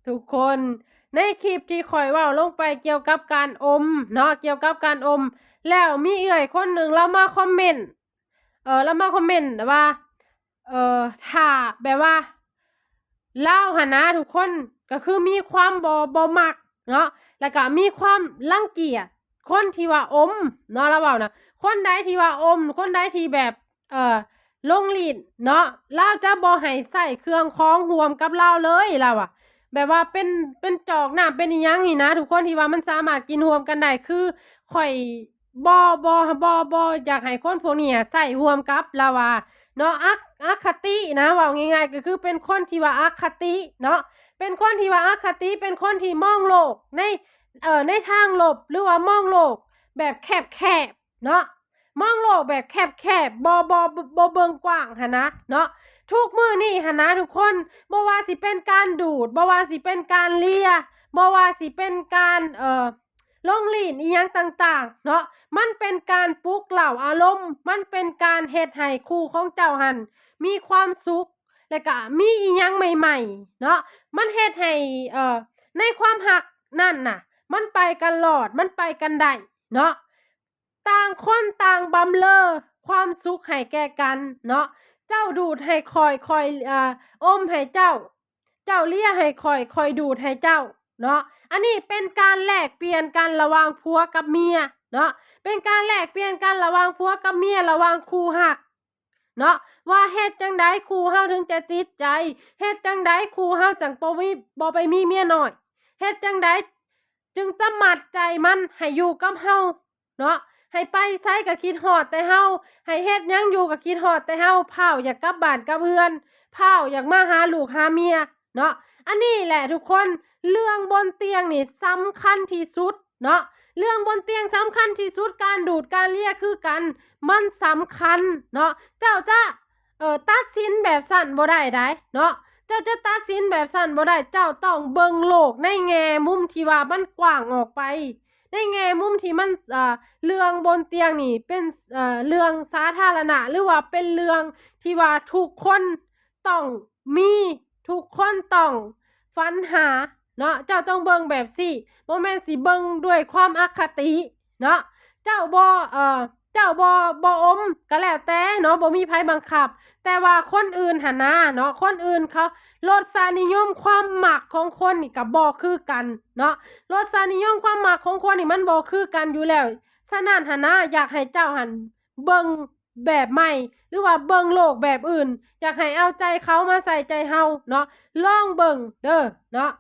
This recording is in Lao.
ທຸກຄົນ ໃນຄລິບທີ່ຂ້ອຍເວົ້າລົງໄປກ່ຽວກັບການອົມເນາະ ກ່ຽວກັບການອົມ ແລ້ວມີເອື້ອຍຄົນໜຶ່ງລາວມາຄອມເມັນ ເອີ ລາວມາຄອມເມັນວ່າ ເອີ ຖ້າແບບວ່າ ລາວຫັ້ນນະທຸກຄົນ ກໍຄືມີຄວາມບໍ່ ບໍ່ມັກເນາະ ແລ້ວກໍມີຄວາມລັງກຽດຄົນທີ່ວ່າອົມເນາະ ລາວເວົ້ານະ ຄົນໃດທີ່ວ່າອົມ ຄົນໃດທີ່ແບບ ເອີ ລົງລີ້ນເນາະ ລາວຈະບໍ່ໃຫ້ໃຊ້ເຄື່ອງຂອງຮ່ວມກັບລາວເລີຍ ລາວວ່າ ແບບວ່າເປັນ ເປັນຈອກນ້ຳ ເປັນອີ່ຫຍັງນີ້ນະ ທຸກຄົນ ທີ່ວ່າມັນສາມາດກິນຮ່ວມກັນໄດ້ ຄືຂ້ອຍບໍ່ ບໍ່ ບໍ່ ບໍ່ຢາກໃຫ້ຄົນພວກນີ້ໃຊ້ຮ່ວມກັບ ລາວວ່າເນາະ ອະ ອະຄະຕິນະ ເວົ້າງ່າຍໆ ກໍຄືເປັນຄົນທີ່ວ່າອະຄະຕິເນາະ ເປັນຄົນທີ່ວ່າອະຄະຕິ ເປັນຄົນທີ່ມອງໂລກໃນ ເອີ ໃນທາງລົບ ຫຼືວ່າມອງໂລກແບບແຄບໆ ເນາະ ມອງໂລກແບບແຄບໆ ບໍ່ ບໍ່ ບໍ່ເບິ່ງກວ້າງຫັ້ນນະເນາະ ທຸກມື້ນີ້ຫັ້ນນະທຸກຄົນ ບໍ່ວ່າຊິເປັນການດູດ ບໍ່ວ່າຊິເປັນການເລຍ ບໍ່ວ່າຊິເປັນການ ເອີ ລົງລີ້ນອີ່ຫຍັງຕ່າງໆເນາະ ມັນເປັນການປຸກເລົ້າອາລົມ ມັນເປັນການເຮັດໃຫ້ຄູ່ຂອງເຈົ້າຫັ້ນມີຄວາມສຸກ ແລະກະມີອີ່ຫຍັງໃໝ່ໆເນາະ ມັນເຮັດໃຫ້ ເອີ ໃນຄວາມຮັກນັ້ນນະ ມັນໄປກັນລອດ ມັນໄປກັນໄດ້ເນາະ ຕ່າງຄົນຕ່າງບຳເລີຄວາມສຸກໃຫ້ແກ່ກັນເນາະ ເຈົ້າດູດໃຫ້ຂ້ອຍ ຂ້ອຍ ເອີ ອົມໃຫ້ເຈົ້າ ເຈົ້າເລຍໃຫ້ຂ້ອຍ ຂ້ອຍດູດໃຫ້ເຈົ້າເນາະ ອັນນີ້ເປັນການແລກປ່ຽນກັນລະຫວ່າງຜົວກັບເມຍເນາະ ເປັນການແລກປ່ຽນກັນລະຫວ່າງຜົວກັບເມຍ ລະຫວ່າງຄູ່ຮັກເນາະ ວ່າເຮັດຈັ່ງໃດຄູ່ເຮົາເຖິງຈະຕິດໃຈ ເຮັດຈັ່ງໃດຄູ່ເຮົາຈັ່ງບໍ່ມີ ບໍ່ໄປມີເມຍນ້ອຍ ເຮັດຈັ່ງໃດຈຶ່ງຈະມັດໃຈມັນໃຫ້ຢູ່ກັບເຮົາ ເນາະ ໃຫ້ໄປໃສກໍຄິດຮອດແຕ່ເຮົາ ໃຫ້ເຮັດຫຍັງຢູ່ກໍຄິດຮອດແຕ່ເຮົາ ພ້າວຢາກກັບບ້ານກັບເຮືອນ ພ້າວຢາກມາຫາລູກຫາເມຍເນາະ ອັນນີ້ແຫຼະທຸກຄົນ ເລື່ອງບົນຕຽງນີ້ສຳຄັນທີ່ສຸດເນາະ ເລື່ອງບົນຕຽງສຳຄັນທີ່ສຸດ ການດູດການເລຍຄືກັນ ມັນສຳຄັນເນາະ ເຈົ້າຈະ ເອີ ຕັດສິນແບບຊັ້ນບໍ່ໄດ້ໃດເນາະ ເຈົ້າຈະຕັດສິນແບບຊັ້ນບໍ່ໄດ້ ເຈົ້າຕ້ອງເບິ່ງໂລກໃນແງ່ມຸມທີ່ວ່າມັນກວ້າງອອກໄປ ໃນແງ່ມຸມທີ່ມັນ ເອີ ເລື່ອງບົນຕຽງນີ້ເປັນ ເອີ ເລື່ອງສາທາລະນະ ຫຼືວ່າເປັນເລື່ອງທີ່ວ່າທຸກຄົນຕ້ອງມີ ທຸກຄົນຕ້ອງຝັນຫາເນາະ ເຈົ້າຕ້ອງເບິ່ງແບບຊີ້ ບໍ່ແມ່ນຊິເບິ່ງດ້ວຍຄວາມອະຄະຕິເນາະ ເຈົ້າບໍ່ ເອີ ເຈົ້າບໍ່ ບໍ່ອົມກໍແລ້ວແຕ່ເນາະ ບໍ່ມີໃຜບັງຄັບ ແຕ່ວ່າຄົນອື່ນຫັ້ນນາເນາະ ຄົນອື່ນເຂົາ ລົດສະນິຍົມຄວາມມັກຂອງຄົນນີ້ກໍບໍ່ຄືກັນເນາະ ລົດສະນິຍົມຄວາມມັກຂອງຄົນນີ້ມັນບໍ່ຄືກັນຢູ່ແລ້ວ ສະນັ້ນຫັ້ນນາ ຢາກໃຫ້ເຈົ້າຫັ້ນເບິ່ງແບບໃໝ່ ຫຼືວ່າເບິ່ງໂລກແບບອື່ນ ຢາກໃຫ້ເອົາໃຈເຂົາມາໃສ່ໃຈເຮົາເນາະ ລອງເບິ່ງເດີເນາະ